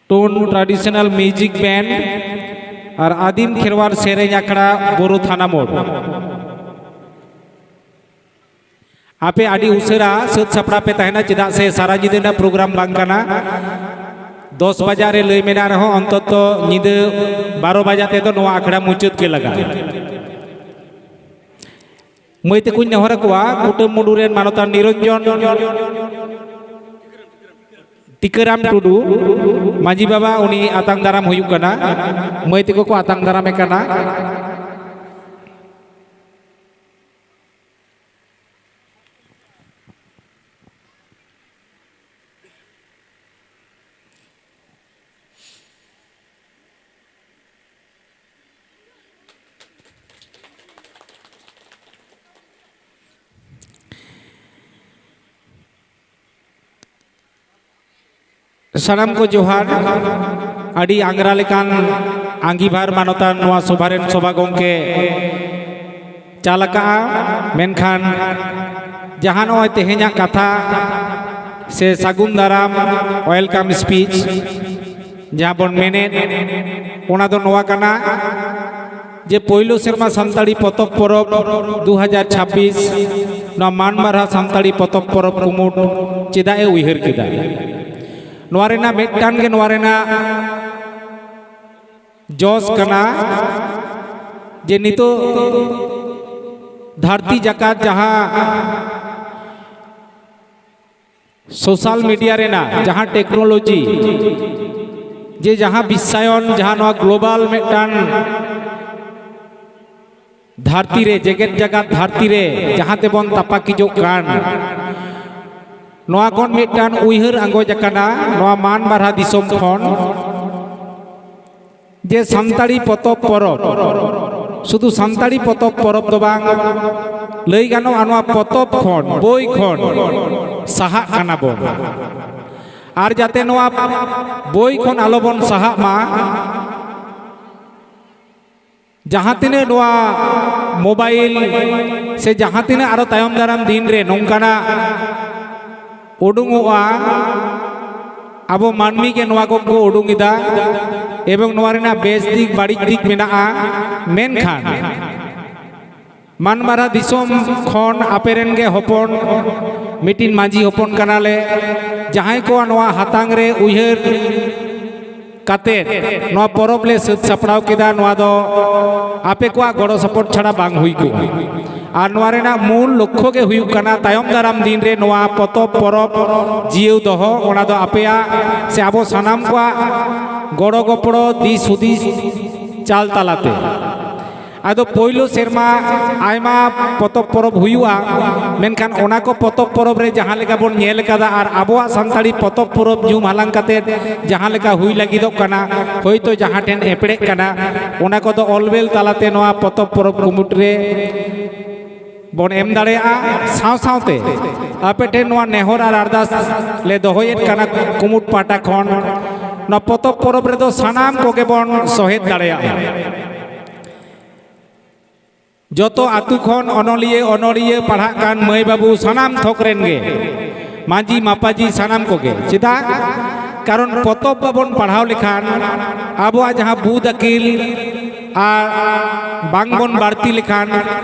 tone traditional music band ᱟᱨ ᱟᱹᱫᱤᱢ ᱠᱷᱮᱨᱣᱟᱲ ᱥᱮᱨᱮᱧ ᱟᱠᱷᱲᱟ, ᱵᱳᱨᱳ ᱛᱷᱟᱱᱟ ᱢᱳᱲ᱾ ᱟᱯᱮ ᱟᱹᱰᱤ ᱩᱥᱟᱹᱨᱟ ᱥᱟᱹᱛ ᱥᱟᱯᱲᱟᱣ ᱯᱮ ᱛᱟᱦᱮᱱᱟ, ᱪᱮᱫᱟᱜ ᱥᱮ ᱥᱟᱨᱟ ᱧᱤᱫᱟᱹ ᱨᱮᱱᱟᱜ ᱯᱨᱳᱜᱨᱟᱢ ᱵᱟᱝ ᱠᱟᱱᱟ᱾ ᱫᱚᱥ ᱵᱟᱡᱟᱜ ᱨᱮ ᱞᱟᱹᱭ ᱢᱮᱱᱟᱜ ᱨᱮᱦᱚᱸ, ᱚᱱᱛᱚᱛᱚ ᱧᱤᱫᱟᱹ ᱵᱟᱨᱚ ᱵᱟᱡᱟ ᱛᱮᱫᱚ ᱱᱚᱣᱟ ᱟᱠᱷᱲᱟ ᱢᱩᱪᱟᱹᱫ ᱜᱮ ᱞᱟᱜᱟᱜᱼᱟ᱾ ᱢᱟᱹᱭ ᱛᱟᱠᱚᱧ ᱱᱮᱦᱚᱨ ᱟᱠᱚᱣᱟ, ᱠᱩᱴᱟᱹᱢ ᱢᱩᱰᱩ ᱨᱮᱱ ᱢᱟᱱᱚᱛᱟᱱ ᱱᱤᱨᱚᱧᱡᱚᱱ ᱴᱤᱠᱟᱹᱨᱟᱢ ᱴᱩᱰᱩ, ᱢᱟᱹᱡᱷᱤ ᱵᱟᱵᱟ, ᱩᱱᱤ ᱟᱛᱟᱝ ᱫᱟᱨᱟᱢ ᱦᱩᱭᱩᱜ ᱠᱟᱱᱟ᱾ ᱢᱟᱹᱭ ᱛᱟᱠᱚ ᱠᱚ ᱟᱛᱟᱝ ᱫᱟᱨᱟᱢᱮ ᱠᱟᱱᱟ᱾ ᱥᱟᱱᱟᱢ ᱠᱚ ᱡᱚᱦᱟᱨ᱾ ᱟᱹᱰᱤ ᱟᱝᱜᱽᱨᱟ ᱞᱮᱠᱟᱱ ᱟᱸᱜᱤᱵᱷᱟᱨ ᱢᱟᱱᱚᱛᱟᱱ ᱱᱚᱣᱟ ᱥᱚᱵᱷᱟ ᱨᱮᱱ ᱥᱚᱵᱷᱟ ᱜᱚᱢᱠᱮ ᱪᱟᱞ ᱟᱠᱟᱜᱼᱟ, ᱢᱮᱱᱠᱷᱟᱱ ᱡᱟᱦᱟᱸ ᱱᱚᱜᱼᱚᱭ ᱛᱮᱦᱮᱧᱟᱜ ᱠᱟᱛᱷᱟ ᱥᱮ ᱥᱟᱹᱜᱩᱱ ᱫᱟᱨᱟᱢ, welcome speech, ᱡᱟᱦᱟᱸ ᱵᱚᱱ ᱢᱮᱱᱮᱫ, ᱚᱱᱟ ᱫᱚ ᱱᱚᱣᱟ ᱠᱟᱱᱟ ᱡᱮ ᱯᱳᱭᱞᱳ ᱥᱮᱨᱢᱟ ᱥᱟᱱᱛᱟᱲᱤ ᱯᱚᱛᱚᱵ ᱯᱚᱨᱚᱵᱽ ᱫᱩ ᱦᱟᱡᱟᱨ ᱪᱷᱟᱵᱵᱤᱥ, ᱱᱚᱣᱟ ᱢᱟᱱ ᱵᱟᱨᱦᱟ ᱥᱟᱱᱛᱟᱲᱤ ᱯᱚᱛᱚᱵ ᱯᱚᱨᱚᱵᱽ ᱠᱩᱢᱩᱴ ᱪᱮᱫᱟᱜ ᱮ ᱩᱭᱦᱟᱹᱨ ᱠᱮᱫᱟ? ᱱᱚᱣᱟ ᱨᱮᱱᱟᱜ ᱢᱤᱫᱴᱟᱝ ᱜᱮ ᱱᱚᱣᱟ ᱨᱮᱱᱟᱜ ᱡᱚᱥ ᱠᱟᱱᱟ ᱡᱮ ᱱᱤᱛᱚᱜ ᱫᱷᱟᱹᱨᱛᱤ ᱡᱟᱠᱟᱛ ᱡᱟᱦᱟᱸ ᱥᱳᱥᱟᱞ ᱢᱤᱰᱤᱭᱟ ᱨᱮᱱᱟᱜ ᱡᱟᱦᱟᱸ ᱴᱮᱠᱱᱳᱞᱚᱡᱤ, ᱡᱮ ᱡᱟᱦᱟᱸ ᱵᱤᱥᱥᱟᱭᱚᱱ, ᱡᱟᱦᱟᱸ ᱱᱚᱣᱟ ᱜᱞᱳᱵᱟᱞ ᱢᱤᱫᱴᱟᱝ ᱫᱷᱟᱹᱨᱛᱤ ᱨᱮ, ᱡᱮᱜᱮᱛ ᱡᱟᱠᱟᱛ ᱫᱷᱟᱹᱨᱛᱤ ᱨᱮ ᱡᱟᱦᱟᱸ ᱛᱮᱵᱚᱱ ᱛᱟᱯᱟᱠᱤᱡᱚᱜ ᱠᱟᱱ, ᱱᱚᱣᱟ ᱠᱷᱚᱱ ᱢᱤᱫᱴᱟᱝ ᱩᱭᱦᱟᱹᱨ ᱟᱸᱜᱚᱪ ᱟᱠᱟᱱᱟ ᱱᱚᱣᱟ ᱢᱟᱱ ᱵᱟᱨᱦᱟ ᱫᱤᱥᱚᱢ ᱠᱷᱚᱱ᱾ ᱡᱮ ᱥᱟᱱᱛᱟᱲᱤ ᱯᱚᱛᱚᱵ ᱯᱚᱨᱚᱵᱽ, ᱥᱩᱫᱷᱩ ᱥᱟᱱᱛᱟᱲᱤ ᱯᱚᱛᱚᱵ ᱯᱚᱨᱚᱵᱽ ᱫᱚ ᱵᱟᱝ, ᱞᱟᱹᱭ ᱜᱟᱱᱚᱜᱼᱟ ᱱᱚᱣᱟ ᱯᱚᱛᱚᱵ ᱠᱷᱚᱱ, ᱵᱳᱭ ᱠᱷᱚᱱ ᱥᱟᱦᱟᱜ ᱠᱟᱱᱟ ᱵᱚᱱ᱾ ᱟᱨ ᱡᱟᱛᱮ ᱱᱚᱣᱟ ᱵᱳᱭ ᱠᱷᱚᱱ ᱟᱞᱚ ᱵᱚᱱ ᱥᱟᱦᱟᱜ ᱢᱟ, ᱡᱟᱦᱟᱸ ᱛᱤᱱᱟᱹᱜ ᱱᱚᱣᱟ ᱢᱳᱵᱟᱭᱤᱞ ᱥᱮ ᱡᱟᱦᱟᱸ ᱛᱤᱱᱟᱹᱜ ᱟᱨᱚ ᱛᱟᱭᱚᱢ ᱫᱟᱨᱟᱢ ᱫᱤᱱ ᱨᱮ ᱱᱚᱝᱠᱟᱱᱟᱜ ᱩᱰᱩᱝᱚᱜᱼᱟ, ᱟᱵᱚ ᱢᱟᱹᱱᱢᱤ ᱜᱮ ᱱᱚᱣᱟ ᱠᱚᱠᱚ ᱩᱰᱩᱝ ᱮᱫᱟ, ᱮᱵᱚᱝ ᱱᱚᱣᱟ ᱨᱮᱱᱟᱜ ᱵᱮᱥ ᱫᱤᱠ ᱵᱟᱹᱲᱤᱡ ᱫᱤᱠ ᱢᱮᱱᱟᱜᱼᱟ᱾ ᱢᱮᱱᱠᱷᱟᱱ ᱢᱟᱱᱵᱟᱨᱟ ᱫᱤᱥᱚᱢ ᱠᱷᱚᱱ ᱟᱯᱮ ᱨᱮᱱ ᱜᱮ ᱦᱚᱯᱚᱱ, ᱢᱤᱫᱴᱤᱱ ᱢᱟᱹᱡᱷᱤ ᱦᱚᱯᱚᱱ ᱠᱟᱱᱟᱞᱮ, ᱡᱟᱦᱟᱸᱭ ᱠᱚᱣᱟᱜ ᱱᱚᱣᱟ ᱦᱟᱛᱟᱝ ᱨᱮ ᱩᱭᱦᱟᱹᱨ ᱠᱟᱛᱮ ᱱᱚᱣᱟ ᱯᱚᱨᱚᱵᱽ ᱞᱮ ᱥᱟᱹᱛ ᱥᱟᱯᱲᱟᱣ ᱠᱮᱫᱟ᱾ ᱱᱚᱣᱟ ᱫᱚ ᱟᱯᱮ ᱠᱚᱣᱟᱜ ᱜᱚᱲᱚ ᱥᱚᱯᱚᱦᱚᱫ ᱪᱷᱟᱲᱟ ᱵᱟᱝ ᱦᱩᱭ ᱠᱚᱜᱼᱟ᱾ ᱟᱨ ᱱᱚᱣᱟ ᱨᱮᱱᱟᱜ ᱢᱩᱞ ᱞᱚᱠᱠᱷᱚ ᱜᱮ ᱦᱩᱭᱩᱜ ᱠᱟᱱᱟ ᱛᱟᱭᱚᱢ ᱫᱟᱨᱟᱢ ᱫᱤᱱ ᱨᱮ ᱱᱚᱣᱟ ᱯᱚᱛᱚᱵ ᱯᱚᱨᱚᱵᱽ ᱡᱤᱭᱟᱹᱣ ᱫᱚᱦᱚ᱾ ᱚᱱᱟ ᱫᱚ ᱟᱯᱮᱭᱟᱜ ᱥᱮ ᱟᱵᱚ ᱥᱟᱱᱟᱢ ᱠᱚᱣᱟᱜ ᱜᱚᱲᱚ ᱜᱚᱯᱚᱲᱚ, ᱫᱤᱥ ᱦᱩᱫᱤᱥ ᱪᱟᱞ ᱛᱟᱞᱟᱛᱮ᱾ ᱟᱫᱚ ᱯᱳᱭᱞᱳ ᱥᱮᱨᱢᱟ ᱟᱭᱢᱟ ᱯᱚᱛᱚᱵ ᱯᱚᱨᱚᱵᱽ ᱦᱩᱭᱩᱜᱼᱟ, ᱢᱮᱱᱠᱷᱟᱱ ᱚᱱᱟ ᱠᱚ ᱯᱚᱛᱚᱵ ᱯᱚᱨᱚᱵᱽ ᱨᱮ ᱡᱟᱦᱟᱸ ᱞᱮᱠᱟ ᱵᱚᱱ ᱧᱮᱞ ᱠᱟᱫᱟ ᱟᱨ ᱟᱵᱚᱣᱟᱜ ᱥᱟᱱᱛᱟᱲᱤ ᱯᱚᱛᱚᱵ ᱯᱚᱨᱚᱵᱽ ᱧᱩᱢ ᱦᱟᱞᱟᱝ ᱠᱟᱛᱮ ᱡᱟᱦᱟᱸ ᱞᱮᱠᱟ ᱦᱩᱭ ᱞᱟᱹᱜᱤᱫᱚᱜ ᱠᱟᱱᱟ, ᱦᱳᱭᱛᱳ ᱡᱟᱦᱟᱸ ᱴᱷᱮᱱ ᱮᱯᱲᱮᱜ ᱠᱟᱱᱟ, ᱚᱱᱟ ᱠᱚᱫᱚ ᱚᱞᱵᱮᱞ ᱛᱟᱞᱟᱛᱮ ᱱᱚᱣᱟ ᱯᱚᱛᱚᱵ ᱯᱚᱨᱚᱵᱽ ᱠᱩᱢᱩᱴ ᱨᱮ ᱵᱚᱱ ᱮᱢ ᱫᱟᱲᱮᱭᱟᱜᱼᱟ᱾ ᱥᱟᱶ ᱥᱟᱶᱛᱮ ᱟᱯᱮ ᱴᱷᱮᱱ ᱱᱚᱣᱟ ᱱᱮᱦᱚᱨ ᱟᱨ ᱟᱨᱫᱟᱥ ᱞᱮ ᱫᱚᱦᱚᱭᱮᱫ ᱠᱟᱱᱟ ᱠᱩᱢᱩᱴ ᱯᱟᱦᱴᱟ ᱠᱷᱚᱱ, ᱱᱚᱣᱟ ᱯᱚᱛᱚᱵ ᱯᱚᱨᱚᱵᱽ ᱨᱮᱫᱚ ᱥᱟᱱᱟᱢ ᱠᱚᱜᱮ ᱵᱚᱱ ᱥᱚᱦᱮᱫ ᱫᱟᱲᱮᱭᱟᱜᱼᱟ᱾ ᱡᱚᱛᱚ ᱟᱛᱩ ᱠᱷᱚᱱ ᱚᱱᱚᱞᱤᱭᱟᱹ, ᱚᱱᱚᱞᱤᱭᱟᱹ ᱯᱟᱲᱦᱟᱜ ᱠᱟᱱ ᱢᱟᱹᱭ ᱵᱟᱹᱵᱩ ᱥᱟᱱᱟᱢ ᱛᱷᱚᱠ ᱨᱮᱱ ᱜᱮ, ᱢᱟᱹᱡᱷᱤ ᱢᱟᱯᱟᱡᱷᱤ ᱥᱟᱱᱟᱢ ᱠᱚᱜᱮ᱾ ᱪᱮᱫᱟᱜ? ᱠᱟᱨᱚᱱ ᱯᱚᱛᱚᱵ ᱵᱟᱵᱚᱱ ᱯᱟᱲᱦᱟᱣ ᱞᱮᱠᱷᱟᱱ, ᱟᱵᱚᱣᱟᱜ ᱡᱟᱦᱟᱸ ᱵᱩᱫ ᱟᱹᱠᱤᱞ ᱟᱨ ᱵᱟᱝ ᱵᱚᱱ ᱵᱟᱹᱲᱛᱤ ᱞᱮᱠᱷᱟᱱ,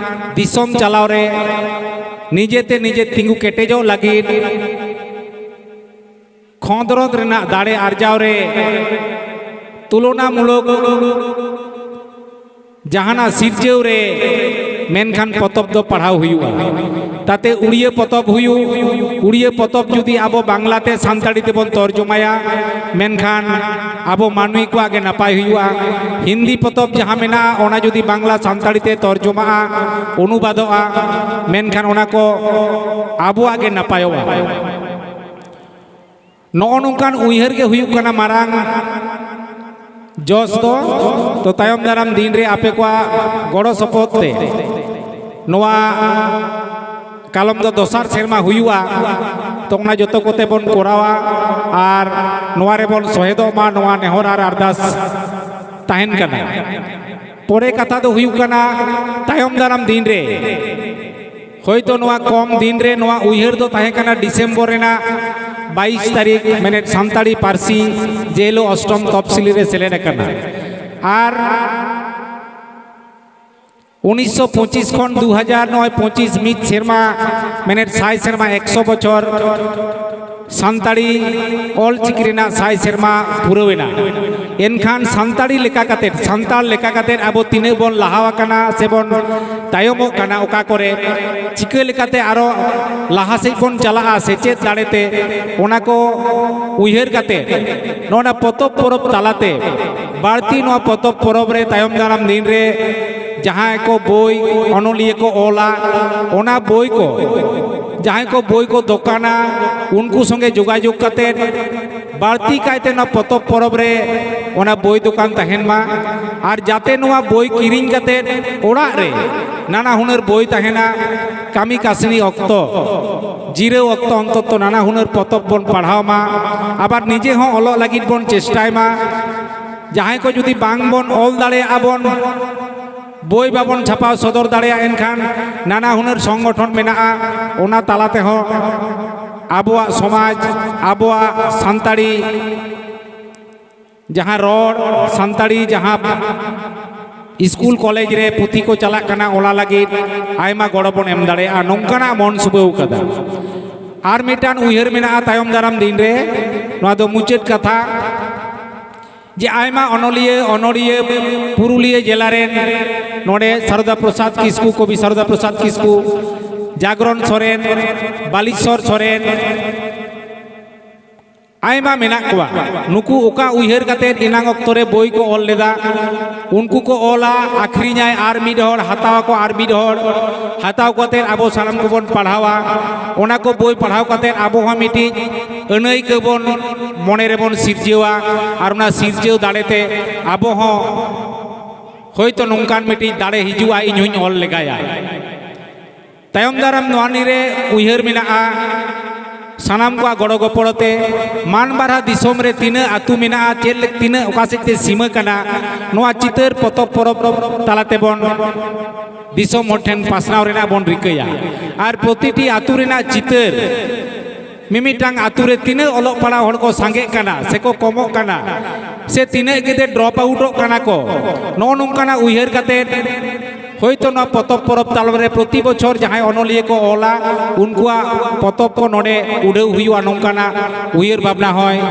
ᱫᱤᱥᱚᱢ ᱪᱟᱞᱟᱣ ᱨᱮ ᱱᱤᱡᱮᱛᱮ ᱱᱤᱡᱮ ᱛᱤᱸᱜᱩ ᱠᱮᱴᱮᱡᱚᱜ ᱞᱟᱹᱜᱤᱫ ᱠᱷᱚᱸᱫᱽᱨᱚᱸᱫᱽ ᱨᱮᱱᱟᱜ ᱫᱟᱲᱮ ᱟᱨᱡᱟᱣ ᱨᱮ, ᱛᱩᱞᱚᱱᱟᱢᱩᱞᱚᱠ ᱡᱟᱦᱟᱱᱟᱜ ᱥᱤᱨᱡᱟᱹᱣ ᱨᱮ, ᱢᱮᱱᱠᱷᱟᱱ ᱯᱚᱛᱚᱵ ᱫᱚ ᱯᱟᱲᱦᱟᱣ ᱦᱩᱭᱩᱜᱼᱟ᱾ ᱛᱟᱛᱮ ᱩᱲᱤᱭᱟᱹ ᱯᱚᱛᱚᱵ ᱦᱩᱭᱩᱜ, ᱩᱲᱤᱭᱟᱹ ᱯᱚᱛᱚᱵ ᱡᱩᱫᱤ ᱟᱵᱚ ᱵᱟᱝᱞᱟᱛᱮ ᱥᱟᱱᱛᱟᱲᱤ ᱛᱮᱵᱚᱱ ᱛᱚᱨᱡᱚᱢᱟᱭᱟ, ᱢᱮᱱᱠᱷᱟᱱ ᱟᱵᱚ ᱢᱟᱹᱱᱢᱤ ᱠᱚᱣᱟᱜ ᱜᱮ ᱱᱟᱯᱟᱭ ᱦᱩᱭᱩᱜᱼᱟ᱾ ᱦᱤᱱᱫᱤ ᱯᱚᱛᱚᱵ ᱡᱟᱦᱟᱸ ᱢᱮᱱᱟᱜᱼᱟ, ᱚᱱᱟ ᱡᱩᱫᱤ ᱵᱟᱝᱞᱟ ᱥᱟᱱᱛᱟᱲᱤ ᱛᱮ ᱛᱚᱨᱡᱚᱢᱟᱜᱼᱟ, ᱚᱱᱩᱵᱟᱫᱚᱜᱼᱟ, ᱢᱮᱱᱠᱷᱟᱱ ᱚᱱᱟ ᱠᱚ ᱟᱵᱚᱣᱟᱜ ᱜᱮ ᱱᱟᱯᱟᱭᱚᱜᱼᱟ᱾ ᱱᱚᱜᱼᱚ ᱱᱚᱝᱠᱟᱱ ᱩᱭᱦᱟᱹᱨ ᱜᱮ ᱦᱩᱭᱩᱜ ᱠᱟᱱᱟ ᱢᱟᱨᱟᱝ ᱡᱚᱥ ᱫᱚ, ᱛᱚ ᱛᱟᱭᱚᱢ ᱫᱟᱨᱟᱢ ᱫᱤᱱ ᱨᱮ ᱟᱯᱮ ᱠᱚᱣᱟᱜ ᱜᱚᱲᱚ ᱥᱚᱯᱚᱦᱚᱫ ᱛᱮ ᱱᱚᱣᱟ ᱠᱟᱞᱚᱢ ᱫᱚ ᱫᱚᱥᱟᱨ ᱥᱮᱨᱢᱟ ᱦᱩᱭᱩᱜᱼᱟ᱾ ᱛᱚ ᱚᱱᱟ ᱡᱚᱛᱚ ᱠᱚᱛᱮ ᱵᱚᱱ ᱠᱚᱨᱟᱣᱟ ᱟᱨ ᱱᱚᱣᱟ ᱨᱮᱵᱚᱱ ᱥᱚᱦᱮᱫᱚᱜ ᱢᱟ, ᱱᱚᱣᱟ ᱱᱮᱦᱚᱨ ᱟᱨ ᱟᱨᱫᱟᱥ ᱛᱟᱦᱮᱱ ᱠᱟᱱᱟ᱾ ᱯᱚᱨᱮ ᱠᱟᱛᱷᱟ ᱫᱚ ᱦᱩᱭᱩᱜ ᱠᱟᱱᱟ, ᱛᱟᱭᱚᱢ ᱫᱟᱨᱟᱢ ᱫᱤᱱ ᱨᱮ ᱦᱳᱭᱛᱳ ᱱᱚᱣᱟ ᱠᱚᱢ ᱫᱤᱱ ᱨᱮ ᱱᱚᱣᱟ ᱩᱭᱦᱟᱹᱨ ᱫᱚ ᱛᱟᱦᱮᱸ ᱠᱟᱱᱟ ᱰᱤᱥᱮᱢᱵᱚᱨ ᱨᱮᱱᱟᱜ ᱵᱟᱭᱤᱥ ᱛᱟᱹᱨᱤᱠᱷ, ᱢᱮᱱᱮᱫ ᱥᱟᱱᱛᱟᱲᱤ ᱯᱟᱹᱨᱥᱤ ᱡᱮ ᱦᱤᱞᱳᱜ ᱚᱥᱴᱚᱢ ᱛᱚᱯᱥᱤᱞᱤ ᱨᱮ ᱥᱮᱞᱮᱫ ᱟᱠᱟᱱᱟ᱾ ᱟᱨ ᱩᱱᱤᱥᱥᱚ ᱯᱚᱸᱪᱤᱥ ᱠᱷᱚᱱ ᱫᱩ ᱦᱟᱡᱟᱨ, ᱱᱚᱜᱼᱚᱭ ᱯᱚᱸᱪᱤᱥ, ᱢᱤᱫ ᱥᱮᱨᱢᱟ, ᱢᱮᱱᱮᱫ ᱥᱟᱭ ᱥᱮᱨᱢᱟ, ᱮᱠᱥᱚ ᱵᱚᱪᱷᱚᱨ ᱥᱟᱱᱛᱟᱲᱤ ᱚᱞ ᱪᱤᱠᱤ ᱨᱮᱱᱟᱜ ᱥᱟᱭ ᱥᱮᱨᱢᱟ ᱯᱩᱨᱟᱹᱣ ᱮᱱᱟ᱾ ᱮᱱᱠᱷᱟᱱ ᱥᱟᱱᱛᱟᱲᱤ ᱞᱮᱠᱟ ᱠᱟᱛᱮᱫ, ᱥᱟᱱᱛᱟᱲ ᱞᱮᱠᱟ ᱠᱟᱛᱮᱫ ᱟᱵᱚ ᱛᱤᱱᱟᱹᱜ ᱵᱚᱱ ᱞᱟᱦᱟ ᱟᱠᱟᱱᱟ ᱥᱮᱵᱚᱱ ᱛᱟᱭᱚᱢᱚᱜ ᱠᱟᱱᱟ, ᱚᱠᱟ ᱠᱚᱨᱮ ᱪᱤᱠᱟᱹ ᱞᱮᱠᱟᱛᱮ ᱟᱨᱚ ᱞᱟᱦᱟ ᱥᱮᱫ ᱵᱚᱱ ᱪᱟᱞᱟᱜᱼᱟ ᱥᱮᱪᱮᱫ ᱫᱟᱲᱮᱛᱮ, ᱚᱱᱟ ᱠᱚ ᱩᱭᱦᱟᱹᱨ ᱠᱟᱛᱮᱫ ᱱᱚᱣᱟ ᱯᱚᱛᱚᱵ ᱯᱚᱨᱚᱵᱽ ᱛᱟᱞᱟᱛᱮ ᱵᱟᱹᱲᱛᱤ ᱱᱚᱣᱟ ᱯᱚᱛᱚᱵ ᱯᱚᱨᱚᱵᱽ ᱨᱮ ᱛᱟᱭᱚᱢ ᱫᱟᱨᱟᱢ ᱫᱤᱱ ᱨᱮ ᱡᱟᱦᱟᱸᱭ ᱠᱚ ᱵᱳᱭ ᱚᱱᱚᱞᱤᱭᱟᱹ ᱠᱚ ᱚᱞᱟ, ᱚᱱᱟ ᱵᱳᱭ ᱠᱚ, ᱡᱟᱦᱟᱸᱭ ᱠᱚ ᱵᱳᱭ ᱠᱚ ᱫᱚᱠᱟᱱᱟ, ᱩᱱᱠᱩ ᱥᱚᱸᱜᱮ ᱡᱳᱜᱟᱡᱳᱜᱽ ᱠᱟᱛᱮᱫ ᱵᱟᱹᱲᱛᱤ ᱠᱟᱭᱛᱮ ᱱᱚᱣᱟ ᱯᱚᱛᱚᱵ ᱯᱚᱨᱚᱵᱽ ᱨᱮ ᱚᱱᱟ ᱵᱳᱭ ᱫᱚᱠᱟᱱ ᱛᱟᱦᱮᱱ ᱢᱟ᱾ ᱟᱨ ᱡᱟᱛᱮ ᱱᱚᱣᱟ ᱵᱳᱭ ᱠᱤᱨᱤᱧ ᱠᱟᱛᱮᱫ ᱚᱲᱟᱜ ᱨᱮ ᱱᱟᱱᱟ ᱦᱩᱱᱟᱹᱨ ᱵᱳᱭ ᱛᱟᱦᱮᱱᱟ, ᱠᱟᱹᱢᱤ ᱠᱟᱹᱥᱱᱤ ᱚᱠᱛᱚ, ᱡᱤᱨᱟᱹᱣ ᱚᱠᱛᱚ ᱚᱱᱛᱚᱛᱚ ᱱᱟᱱᱟ ᱦᱩᱱᱟᱹᱨ ᱯᱚᱛᱚᱵ ᱵᱚᱱ ᱯᱟᱲᱦᱟᱣ ᱢᱟ᱾ ᱟᱵᱟᱨ ᱱᱤᱡᱮ ᱦᱚᱸ ᱚᱞᱚᱜ ᱞᱟᱹᱜᱤᱫ ᱵᱚᱱ ᱪᱮᱥᱴᱟᱭ ᱢᱟ᱾ ᱡᱟᱦᱟᱸᱭ ᱠᱚ ᱡᱩᱫᱤ ᱵᱟᱝ ᱵᱚᱱ ᱚᱞ ᱫᱟᱲᱮᱭᱟᱜᱼᱟ ᱵᱚᱱ, ᱵᱳᱭ ᱵᱟᱵᱚᱱ ᱪᱷᱟᱯᱟᱣ ᱥᱚᱫᱚᱨ ᱫᱟᱲᱮᱭᱟᱜᱼᱟ, ᱮᱱᱠᱷᱟᱱ ᱱᱟᱱᱟ ᱦᱩᱱᱟᱹᱨ ᱥᱚᱝᱜᱚᱴᱷᱚᱱ ᱢᱮᱱᱟᱜᱼᱟ, ᱚᱱᱟ ᱛᱟᱞᱟ ᱛᱮᱦᱚᱸ ᱟᱵᱚᱣᱟᱜ ᱥᱚᱢᱟᱡᱽ, ᱟᱵᱚᱣᱟᱜ ᱥᱟᱱᱛᱟᱲᱤ ᱡᱟᱦᱟᱸ ᱨᱚᱲ, ᱥᱟᱱᱛᱟᱲᱤ ᱡᱟᱦᱟᱸ ᱤᱥᱠᱩᱞ ᱠᱚᱞᱮᱡᱽ ᱨᱮ ᱯᱩᱛᱷᱤ ᱠᱚ ᱪᱟᱞᱟᱜ ᱠᱟᱱᱟ, ᱚᱱᱟ ᱞᱟᱹᱜᱤᱫ ᱟᱭᱢᱟ ᱜᱚᱲᱚ ᱵᱚᱱ ᱮᱢ ᱫᱟᱲᱮᱭᱟᱜᱼᱟ, ᱱᱚᱝᱠᱟᱱᱟᱜ ᱢᱚᱱ ᱥᱩᱵᱟᱹᱣ ᱠᱟᱫᱟ᱾ ᱟᱨ ᱢᱤᱫᱴᱟᱝ ᱩᱭᱦᱟᱹᱨ ᱢᱮᱱᱟᱜᱼᱟ ᱛᱟᱭᱚᱢ ᱫᱟᱨᱟᱢ ᱫᱤᱱ ᱨᱮ, ᱱᱚᱣᱟ ᱫᱚ ᱢᱩᱪᱟᱹᱫ ᱠᱟᱛᱷᱟ, ᱡᱮ ᱟᱭᱢᱟ ᱚᱱᱚᱞᱤᱭᱟᱹ, ᱚᱱᱚᱲᱤᱭᱟᱹ, ᱯᱩᱨᱩᱞᱤᱭᱟᱹ ᱡᱮᱞᱟ ᱨᱮᱱ, ᱱᱚᱰᱮ ᱥᱟᱨᱚᱫᱟ ᱯᱨᱚᱥᱟᱫᱽ ᱠᱤᱥᱠᱩ, ᱠᱚᱵᱤ ᱥᱟᱨᱚᱫᱟ ᱯᱨᱚᱥᱟᱫᱽ ᱠᱤᱥᱠᱩ, ᱡᱟᱜᱽᱨᱚᱱ ᱥᱚᱨᱮᱱ, ᱵᱟᱞᱤᱥᱚᱨ ᱥᱚᱨᱮᱱ, ᱟᱭᱢᱟ ᱢᱮᱱᱟᱜ ᱠᱚᱣᱟ᱾ ᱱᱩᱠᱩ ᱚᱠᱟ ᱩᱭᱦᱟᱹᱨ ᱠᱟᱛᱮᱫ ᱮᱱᱟᱝ ᱚᱠᱛᱚ ᱨᱮ ᱵᱳᱭ ᱠᱚ ᱚᱞ ᱞᱮᱫᱟ, ᱩᱱᱠᱩ ᱠᱚ ᱚᱞᱟ, ᱟᱠᱷᱨᱤᱧᱟᱭ ᱟᱨ ᱢᱤᱫ ᱦᱚᱲ, ᱦᱟᱛᱟᱣ ᱟᱠᱚ ᱟᱨ ᱢᱤᱫ ᱦᱚᱲ, ᱦᱟᱛᱟᱣ ᱠᱟᱛᱮᱫ ᱟᱵᱚ ᱥᱟᱱᱟᱢ ᱠᱚᱵᱚᱱ ᱯᱟᱲᱦᱟᱣᱟ᱾ ᱚᱱᱟ ᱠᱚ ᱵᱳᱭ ᱯᱟᱲᱦᱟᱣ ᱠᱟᱛᱮᱫ ᱟᱵᱚ ᱦᱚᱸ ᱢᱤᱫᱴᱤᱡ ᱟᱹᱱᱟᱹᱭᱠᱟᱹ ᱵᱚᱱ ᱢᱚᱱᱮ ᱨᱮᱵᱚᱱ ᱥᱤᱨᱡᱟᱹᱣᱟ, ᱟᱨ ᱚᱱᱟ ᱥᱤᱨᱡᱟᱹᱣ ᱫᱟᱲᱮᱛᱮ ᱟᱵᱚ ᱦᱚᱸ ᱦᱳᱭᱛᱳ ᱱᱚᱝᱠᱟᱱ ᱢᱤᱫᱴᱤᱡ ᱫᱟᱲᱮ ᱦᱤᱡᱩᱜᱼᱟ, ᱤᱧ ᱦᱚᱸᱧ ᱚᱞ ᱞᱮᱜᱟᱭᱟ᱾ ᱛᱟᱭᱚᱢ ᱫᱟᱨᱟᱢ ᱱᱚᱣᱟ ᱱᱤᱭᱮ ᱩᱭᱦᱟᱹᱨ ᱢᱮᱱᱟᱜᱼᱟ, ᱥᱟᱱᱟᱢ ᱠᱚᱣᱟᱜ ᱜᱚᱲᱚ ᱜᱚᱯᱚᱲᱚ ᱛᱮ ᱢᱟᱱ ᱵᱟᱨᱦᱟ ᱫᱤᱥᱚᱢ ᱨᱮ ᱛᱤᱱᱟᱹᱜ ᱟᱹᱛᱩ ᱢᱮᱱᱟᱜᱼᱟ, ᱪᱮᱫ ᱞᱮ-, ᱛᱤᱱᱟᱹᱜ ᱚᱠᱟ ᱥᱮᱫ ᱛᱮ ᱥᱤᱢᱟᱹ ᱠᱟᱱᱟ, ᱱᱚᱣᱟ ᱪᱤᱛᱟᱹᱨ ᱯᱚᱛᱚᱵ ᱯᱚᱨᱚᱵ ᱛᱟᱞᱟ ᱛᱮᱵᱚᱱ ᱫᱤᱥᱚᱢ ᱦᱚᱲ ᱴᱷᱮᱱ ᱯᱟᱥᱱᱟᱣ ᱨᱮᱱᱟᱜ ᱵᱚᱱ ᱨᱤᱠᱟᱹᱭᱟ᱾ ᱟᱨ ᱯᱨᱚᱛᱤᱴᱤ ᱟᱹᱛᱩ ᱨᱮᱱᱟᱜ ᱪᱤᱛᱟᱹᱨ, ᱢᱤᱢᱤᱫᱴᱟᱝ ᱟᱹᱛᱩ ᱨᱮ ᱛᱤᱱᱟᱹᱜ ᱚᱞᱚᱜ ᱯᱟᱲᱦᱟᱣ ᱦᱚᱲ ᱠᱚ ᱥᱟᱸᱜᱮᱜ ᱠᱟᱱᱟ ᱥᱮᱠᱚ ᱠᱚᱢᱚᱜ ᱠᱟᱱᱟ, ᱥᱮ ᱛᱤᱱᱟᱹᱜ ᱜᱤᱫᱟᱹᱨ ᱰᱨᱚᱯ ᱟᱣᱩᱴᱚᱜ ᱠᱟᱱᱟ ᱠᱚ, ᱱᱚᱜᱼᱚ ᱱᱚᱝᱠᱟᱱᱟᱜ ᱩᱭᱦᱟᱹᱨ ᱠᱟᱛᱮ ᱦᱳᱭᱛᱳ ᱱᱚᱣᱟ ᱯᱚᱛᱚᱵ ᱯᱚᱨᱚᱵ ᱛᱟᱞᱟᱨᱮ ᱯᱨᱚᱛᱤ ᱵᱚᱪᱷᱚᱨ ᱡᱟᱦᱟᱸᱭ ᱚᱱᱚᱞᱤᱭᱟᱹ ᱠᱚ ᱚᱞᱟ, ᱩᱱᱠᱩᱣᱟᱜ ᱯᱚᱛᱚᱵ ᱠᱚ ᱱᱚᱰᱮ ᱩᱰᱷᱟᱹᱣ ᱦᱩᱭᱩᱜᱼᱟ, ᱱᱚᱝᱠᱟᱱᱟᱜ ᱩᱭᱦᱟᱹᱨ ᱵᱷᱟᱵᱽᱱᱟ ᱦᱚᱸᱭ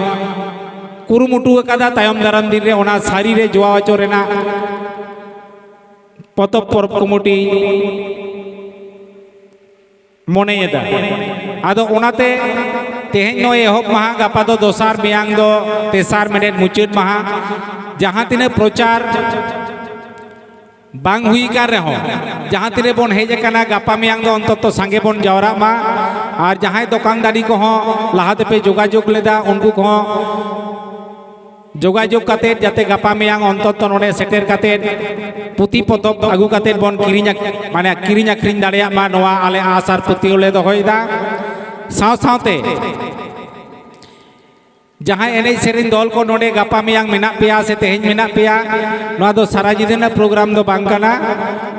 ᱠᱩᱨᱩᱢᱩᱴᱩ ᱟᱠᱟᱫᱟ᱾ ᱛᱟᱭᱚᱢ ᱫᱟᱨᱟᱢ ᱫᱤᱱ ᱨᱮ ᱚᱱᱟ ᱥᱟᱹᱨᱤ ᱨᱮ ᱡᱚᱣᱟ ᱦᱚᱪᱚ ᱨᱮᱱᱟᱜ ᱯᱚᱛᱚᱵ ᱯᱚᱨᱚᱵ ᱠᱚᱢᱤᱴᱤ ᱢᱚᱱᱮᱭᱮᱫᱟ᱾ ᱟᱫᱚ ᱚᱱᱟᱛᱮ ᱛᱮᱦᱮᱧ ᱱᱚᱜᱼᱚᱭ ᱮᱦᱚᱵ ᱢᱟᱦᱟ, ᱜᱟᱯᱟ ᱫᱚ ᱫᱚᱥᱟᱨ, ᱢᱮᱭᱟᱝ ᱫᱚ ᱛᱮᱥᱟᱨ, ᱢᱮᱱᱮᱫ ᱢᱩᱪᱟᱹᱫ ᱢᱟᱦᱟ, ᱡᱟᱦᱟᱸ ᱛᱤᱱᱟᱹᱜ ᱯᱨᱚᱪᱟᱨ ᱵᱟᱝ ᱦᱩᱭ ᱟᱠᱟᱱ ᱨᱮᱦᱚᱸ, ᱡᱟᱦᱟᱸ ᱛᱤᱱᱟᱹᱜ ᱵᱚᱱ ᱦᱮᱡ ᱟᱠᱟᱱᱟ, ᱜᱟᱯᱟ ᱢᱮᱭᱟᱝ ᱫᱚ ᱚᱱᱛᱚᱛᱚ ᱥᱟᱸᱜᱮ ᱵᱚᱱ ᱡᱟᱣᱨᱟᱜ ᱢᱟ᱾ ᱟᱨ ᱡᱟᱦᱟᱸᱭ ᱫᱚᱠᱟᱱ ᱫᱟᱹᱱᱤ ᱠᱚᱦᱚᱸ ᱞᱟᱦᱟ ᱛᱮᱯᱮ ᱡᱳᱜᱟᱡᱳᱜᱽ ᱞᱮᱫᱟ, ᱩᱱᱠᱩ ᱠᱚᱦᱚᱸ ᱡᱳᱜᱟᱡᱳᱜᱽ ᱠᱟᱛᱮᱫ ᱡᱟᱛᱮ ᱜᱟᱯᱟ ᱢᱮᱭᱟᱝ ᱚᱱᱛᱚᱛᱚ ᱱᱚᱰᱮ ᱥᱮᱴᱮᱨ ᱠᱟᱛᱮᱫ ᱯᱩᱛᱷᱤ ᱯᱚᱛᱚᱵ ᱟᱹᱜᱩ ᱠᱟᱛᱮᱫ ᱵᱚᱱ ᱠᱤᱨᱤᱧ ᱟᱠ-, ᱢᱟᱱᱮ ᱠᱤᱨᱤᱧ ᱟᱹᱠᱷᱨᱤᱧ ᱫᱟᱲᱮᱭᱟᱜ ᱢᱟ, ᱱᱚᱣᱟ ᱟᱞᱮ ᱟᱥ ᱟᱨ ᱯᱟᱹᱛᱭᱟᱹᱣ ᱞᱮ ᱫᱚᱦᱚᱭᱮᱫᱟ᱾ ᱥᱟᱶ ᱥᱟᱶᱛᱮ ᱡᱟᱦᱟᱸᱭ ᱮᱱᱮᱡ ᱥᱮᱨᱮᱧ ᱫᱚᱞ ᱠᱚ ᱱᱚᱰᱮ ᱜᱟᱯᱟ ᱢᱮᱭᱟᱝ ᱢᱮᱱᱟᱜ ᱯᱮᱭᱟ ᱥᱮ ᱛᱮᱦᱮᱧ ᱢᱮᱱᱟᱜ ᱯᱮᱭᱟ, ᱱᱚᱣᱟ ᱫᱚ ᱥᱟᱨᱟ ᱧᱤᱫᱟᱹ ᱨᱮᱱᱟᱜ ᱯᱨᱳᱜᱨᱟᱢ ᱫᱚ ᱵᱟᱝ ᱠᱟᱱᱟ᱾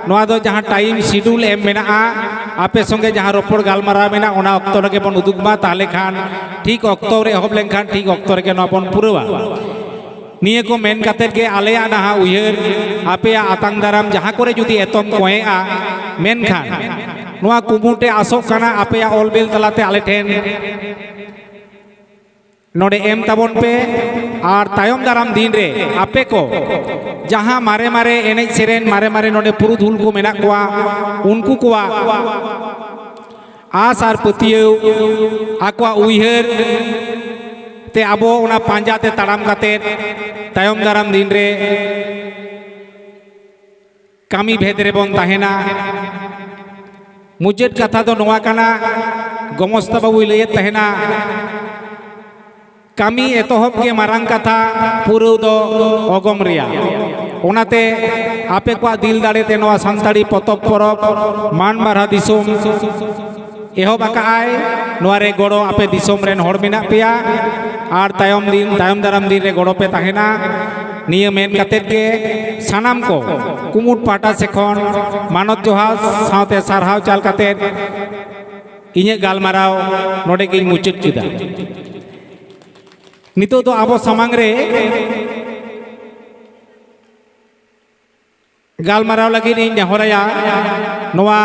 ᱱᱚᱣᱟ ᱫᱚ ᱡᱟᱦᱟᱸ ᱴᱟᱭᱤᱢ ᱥᱤᱰᱩᱞ ᱮᱢ ᱢᱮᱱᱟᱜᱼᱟ, ᱟᱯᱮ ᱥᱚᱸᱜᱮ ᱡᱟᱦᱟᱸ ᱨᱚᱯᱚᱲ ᱜᱟᱞᱢᱟᱨᱟᱣ ᱢᱮᱱᱟᱜᱼᱟ, ᱚᱱᱟ ᱚᱠᱛᱚ ᱨᱮᱜᱮ ᱵᱚᱱ ᱩᱫᱩᱜ ᱢᱟ᱾ ᱛᱟᱦᱚᱞᱮ ᱠᱷᱟᱱ ᱴᱷᱤᱠ ᱚᱠᱛᱚ ᱨᱮ ᱮᱦᱚᱵ ᱞᱮᱱᱠᱷᱟᱱ ᱴᱷᱤᱠ ᱚᱠᱛᱚ ᱨᱮᱜᱮ ᱱᱚᱣᱟ ᱵᱚᱱ ᱯᱩᱨᱟᱹᱣᱟ᱾ ᱱᱤᱭᱟᱹ ᱠᱚ ᱢᱮᱱ ᱠᱟᱛᱮᱫ ᱜᱮ ᱟᱞᱮᱭᱟᱜ ᱱᱟᱦᱟᱜ ᱩᱭᱦᱟᱹᱨ, ᱟᱯᱮᱭᱟᱜ ᱟᱛᱟᱝ ᱫᱟᱨᱟᱢ ᱡᱟᱦᱟᱸ ᱠᱚᱨᱮ ᱡᱩᱫᱤ ᱮᱛᱚᱢ ᱠᱚᱸᱭᱮᱜᱼᱟ, ᱢᱮᱱᱠᱷᱟᱱ ᱱᱚᱣᱟ ᱠᱩᱢᱩᱴ ᱮ ᱟᱥᱚᱜ ᱠᱟᱱᱟ ᱟᱯᱮᱭᱟᱜ ᱚᱞ ᱵᱤᱞ ᱛᱟᱞᱟᱛᱮ ᱟᱞᱮ ᱴᱷᱮᱱ ᱱᱚᱰᱮ ᱮᱢ ᱛᱟᱵᱚᱱ ᱯᱮ᱾ ᱟᱨ ᱛᱟᱭᱚᱢ ᱫᱟᱨᱟᱢ ᱫᱤᱱ ᱨᱮ ᱟᱯᱮ ᱠᱚ ᱡᱟᱦᱟᱸ ᱢᱟᱨᱮ ᱢᱟᱨᱮ ᱮᱱᱮᱡ ᱥᱮᱨᱮᱧ, ᱢᱟᱨᱮ ᱢᱟᱨᱮ ᱱᱚᱰᱮ ᱯᱩᱨᱩᱫᱷᱩᱞ ᱠᱚ ᱢᱮᱱᱟᱜ ᱠᱚᱣᱟ, ᱩᱱᱠᱩ ᱠᱚᱣᱟᱜ ᱟᱥ ᱟᱨ ᱯᱟᱹᱛᱭᱟᱹᱣ, ᱟᱠᱚᱣᱟᱜ ᱩᱭᱦᱟᱹᱨ ᱛᱮ ᱟᱵᱚ ᱚᱱᱟ ᱯᱟᱸᱡᱟ ᱛᱮ ᱛᱟᱲᱟᱢ ᱠᱟᱛᱮ ᱛᱟᱭᱚᱢ ᱫᱟᱨᱟᱢ ᱫᱤᱱ ᱨᱮ ᱠᱟᱹᱢᱤ ᱵᱷᱮᱫ ᱨᱮᱵᱚᱱ ᱛᱟᱦᱮᱱᱟ᱾ ᱢᱩᱪᱟᱹᱫ ᱠᱟᱛᱷᱟ ᱫᱚ ᱱᱚᱣᱟ ᱠᱟᱱᱟ, ᱜᱚᱢᱚᱥᱛᱟ ᱵᱟᱵᱩᱭ ᱞᱟᱹᱭᱮᱫ ᱛᱟᱦᱮᱱᱟ, ᱠᱟᱹᱢᱤ ᱮᱛᱚᱦᱚᱵ ᱜᱮ ᱢᱟᱨᱟᱝ ᱠᱟᱛᱷᱟ, ᱯᱩᱨᱟᱹᱣ ᱫᱚ ᱚᱜᱚᱢ ᱨᱮᱭᱟᱜ᱾ ᱚᱱᱟᱛᱮ ᱟᱯᱮ ᱠᱚᱣᱟᱜ ᱫᱤᱞ ᱫᱟᱲᱮ ᱛᱮ ᱱᱚᱣᱟ ᱥᱟᱱᱛᱟᱲᱤ ᱯᱚᱛᱚᱵ ᱯᱚᱨᱚᱵᱽ ᱢᱟᱱ ᱵᱟᱨᱦᱟ ᱫᱤᱥᱚᱢ ᱮᱦᱚᱵ ᱟᱠᱟᱫᱼᱟᱭ᱾ ᱱᱚᱣᱟ ᱨᱮ ᱜᱚᱲᱚ ᱟᱯᱮ ᱫᱤᱥᱚᱢ ᱨᱮᱱ ᱦᱚᱲ ᱢᱮᱱᱟᱜ ᱯᱮᱭᱟ ᱟᱨ ᱛᱟᱭᱚᱢ ᱫᱤᱱ, ᱛᱟᱭᱚᱢ ᱫᱟᱨᱟᱢ ᱫᱤᱱ ᱨᱮ ᱜᱚᱲᱚ ᱯᱮ ᱛᱟᱦᱮᱱᱟ᱾ ᱱᱤᱭᱟᱹ ᱢᱮᱱ ᱠᱟᱛᱮᱫ ᱜᱮ ᱥᱟᱱᱟᱢ ᱠᱚ ᱠᱩᱢᱩᱴ ᱯᱟᱦᱴᱟ ᱥᱮᱫ ᱠᱷᱚᱱ ᱢᱟᱱᱚᱛ ᱡᱚᱦᱟᱨ ᱥᱟᱶᱛᱮ ᱥᱟᱨᱦᱟᱣ ᱪᱟᱞ ᱠᱟᱛᱮᱫ ᱤᱧᱟᱹᱜ ᱜᱟᱞᱢᱟᱨᱟᱣ ᱱᱚᱰᱮ ᱜᱤᱧ ᱢᱩᱪᱟᱹᱫ ᱠᱮᱫᱟ᱾ ᱱᱤᱛᱚᱜ ᱫᱚ ᱟᱵᱚ ᱥᱟᱢᱟᱝ ᱨᱮ ᱜᱟᱞᱢᱟᱨᱟᱣ ᱞᱟᱹᱜᱤᱫ ᱤᱧ ᱱᱮᱦᱚᱨᱟᱭᱟ ᱱᱚᱣᱟ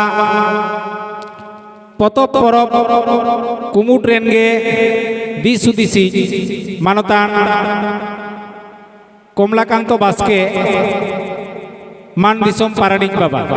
ᱯᱚᱛᱚᱵ ᱯᱚᱨᱚᱵᱽ ᱠᱩᱢᱩᱴ ᱨᱮᱱ ᱜᱮ ᱫᱤᱥ ᱦᱩᱫᱤᱥᱤᱡ ᱢᱟᱱᱚᱛᱟᱱ ᱠᱚᱢᱞᱟᱠᱟᱱᱛᱚ ᱵᱟᱥᱠᱮ, ᱢᱟᱱ ᱫᱤᱥᱚᱢ ᱯᱟᱨᱟᱱᱤᱠ ᱵᱟᱵᱟ᱾